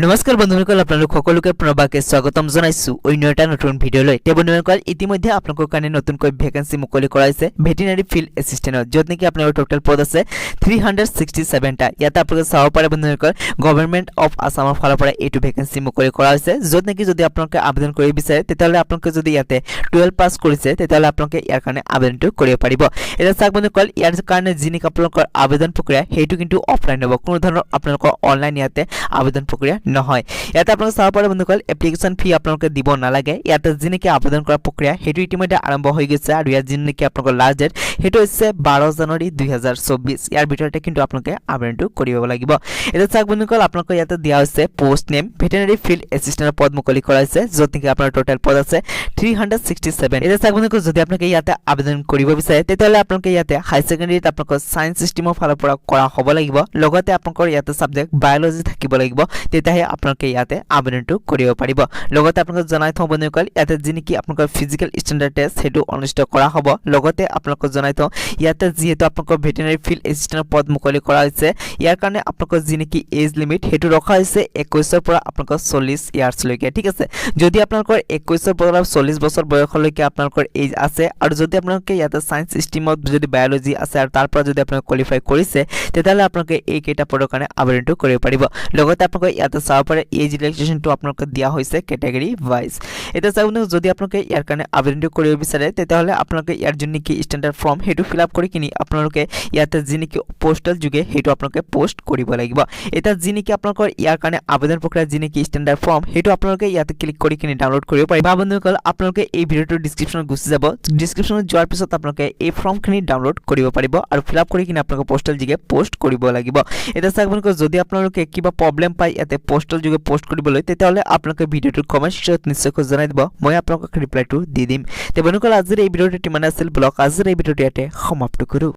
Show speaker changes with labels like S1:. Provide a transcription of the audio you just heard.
S1: নমস্কাৰ বন্ধুসকল, আপোনালোক সকলোকে পুনৰবাৰকে স্বাগতম জনাইছোঁ অন্য এটা নতুন ভিডিঅ'লৈ। তে বন্ধুসকল, ইতিমধ্যে আপোনালোকৰ কাৰণে নতুনকৈ ভেকেঞ্চি মুকলি কৰাইছে ভেটেনাৰী ফিল্ড এছিষ্টেণ্টত, য'ত নেকি আপোনালোকৰ টোটেল পদ আছে 367টা। ইয়াতে আপোনালোকে চাব পাৰে বন্ধুসকল, গভৰ্ণমেণ্ট অফ আছামৰ ফালৰ পৰা এইটো ভেকেঞ্চি মুকলি কৰা হৈছে, য'ত নেকি যদি আপোনালোকে আবেদন কৰিব বিচাৰে, তেতিয়াহ'লে আপোনালোকে যদি ইয়াতে 12 পাছ কৰিছে, তেতিয়াহ'লে আপোনালোকে ইয়াৰ কাৰণে আবেদনটো কৰিব পাৰিব। এতিয়া চাওক বন্ধুসকল, ইয়াৰ কাৰণে যি নেকি আপোনালোকৰ আবেদন প্ৰক্ৰিয়া, সেইটো কিন্তু অফলাইন হ'ব। কোনো ধৰণৰ আপোনালোকৰ অনলাইন ইয়াতে আবেদন প্ৰক্ৰিয়া নহয়। ইয়াতে আপোনালোকে চাব পাৰে বন্ধুসকল, এপ্লিকেশ্যন ফি আপোনালোকে দিব নালাগে। ইয়াতে যি নেকি আবেদন কৰা প্ৰক্ৰিয়া, সেইটো ইতিমধ্যে আৰম্ভ হৈ গৈছে আৰু ইয়াত যি নেকি আপোনালোকৰ লাষ্ট ডেট, সেইটো হৈছে 12 জানুৱাৰী 2024। ইয়াৰ ভিতৰতে কিন্তু আপোনালোকে আবেদনটো কৰিব লাগিব। এতিয়া চাওক বন্ধুসকল, আপোনালোকৰ ইয়াতে দিয়া হৈছে পষ্ট নেম, ভেটেনাৰী ফিল্ড এছিষ্টেণ্টৰ পদ মুকলি কৰা হৈছে, য'ত নেকি আপোনাৰ টোটেল পদ আছে 367। এতিয়া চাওক বন্ধুসকল, যদি আপোনালোকে ইয়াতে আবেদন কৰিব বিচাৰে, তেতিয়াহ'লে আপোনালোকে ইয়াতে হাই ছেকেণ্ডেৰীত আপোনালোকৰ ছায়েন্স ষ্ট্ৰীমৰ ফালৰ পৰা কৰা হ'ব লাগিব। লগতে আপোনালোকৰ ইয়াতে ছাবজেক্ট বায়'লজি থাকিব লাগিব, তেতিয়াহে আপোনালোকে ইয়াতে আবেদনটো কৰিব পাৰিব। লগতে আপোনালোকক জনাই থওঁ বন্ধুসকল, ইয়াতে যি নেকি আপোনালোকৰ ফিজিকেল ষ্টেণ্ডাৰ্ড টেষ্ট, সেইটো অনুষ্ঠিত কৰা হ'ব। লগতে আপোনালোকক জনাই থওঁ, ইয়াতে যিহেতু আপোনালোকৰ ভেটেনাৰী ফিল্ড এছিষ্টেণ্টৰ পদ মুকলি কৰা হৈছে, ইয়াৰ কাৰণে আপোনালোকৰ যি নেকি এজ লিমিট, সেইটো ৰখা হৈছে 21ৰ পৰা আপোনালোকৰ 40 ইয়াৰ্ছলৈকে, ঠিক আছে? যদি আপোনালোকৰ 21ৰ পৰা 40 বছৰ বয়সলৈকে আপোনালোকৰ এজ আছে আৰু যদি আপোনালোকে ইয়াতে ছায়েন্স ষ্ট্ৰীমত যদি বায়'লজি আছে আৰু তাৰ পৰা যদি আপোনালোকে কোৱালিফাই কৰিছে, তেতিয়াহ'লে আপোনালোকে এইকেইটা পদৰ কাৰণে আবেদনটো কৰিব পাৰিব। লগতে আপোনালোকে ইয়াতে চাব পাৰে, এজ ৰিলেক্সেশ্যনটো আপোনালোকে দিয়া হৈছে কেটেগৰী ৱাইজ। এতিয়া চাওক, যদি আপোনালোকে ইয়াৰ কাৰণে আবেদনটো কৰিব বিচাৰে, তেতিয়াহ'লে আপোনালোকে ইয়াৰ যোন নেকি ষ্টেণ্ডাৰ্ড ফৰ্ম, সেইটো ফিল আপ কৰি কিনি আপোনালোকে ইয়াতে যি নেকি পষ্টেল যোগে, সেইটো আপোনালোকে পষ্ট কৰিব লাগিব। এতিয়া যি নেকি আপোনালোকৰ ইয়াৰ কাৰণে আবেদন প্ৰক্ৰিয়া, যি নেকি ষ্টেণ্ডাৰ্ড ফৰ্ম, সেইটো আপোনালোকে ইয়াতে ক্লিক কৰি কিনি ডাউনলোড কৰিব পাৰিব। বা বন্ধুসকল, আপোনালোকে এই ভিডিঅ'টোৰ ডিছক্ৰিপশ্যনত গুচি যাব। ডিছক্ৰিপশ্যনত যোৱাৰ পিছত আপোনালোকে এই ফৰ্মখিনি ডাউনলোড কৰিব পাৰিব আৰু ফিল আপ কৰি কিনি আপোনালোকে পষ্টেল যোগে পষ্ট কৰিব লাগিব। এতিয়া চাওক বন্ধুসকল, যদি আপোনালোকে কিবা প্ৰব্লেম পায় ইয়াতে পষ্টেল যোগে পষ্ট কৰিবলৈ, তেতিয়াহ'লে আপোনালোকে ভিডিঅ'টোৰ কমেণ্ট ছেকশ্যনত নিশ্চয়কৈ জনাই দিব, মই আপোনালোকক ৰিপ্লাইটো দি দিম। তে বন্ধুসকল, আজিৰ এই ভিডিঅ'টো ইমানে আছিল। ব্লগ আজিৰ এই ভিডিঅ'টো ইয়াতে সমাপ্ত কৰোঁ।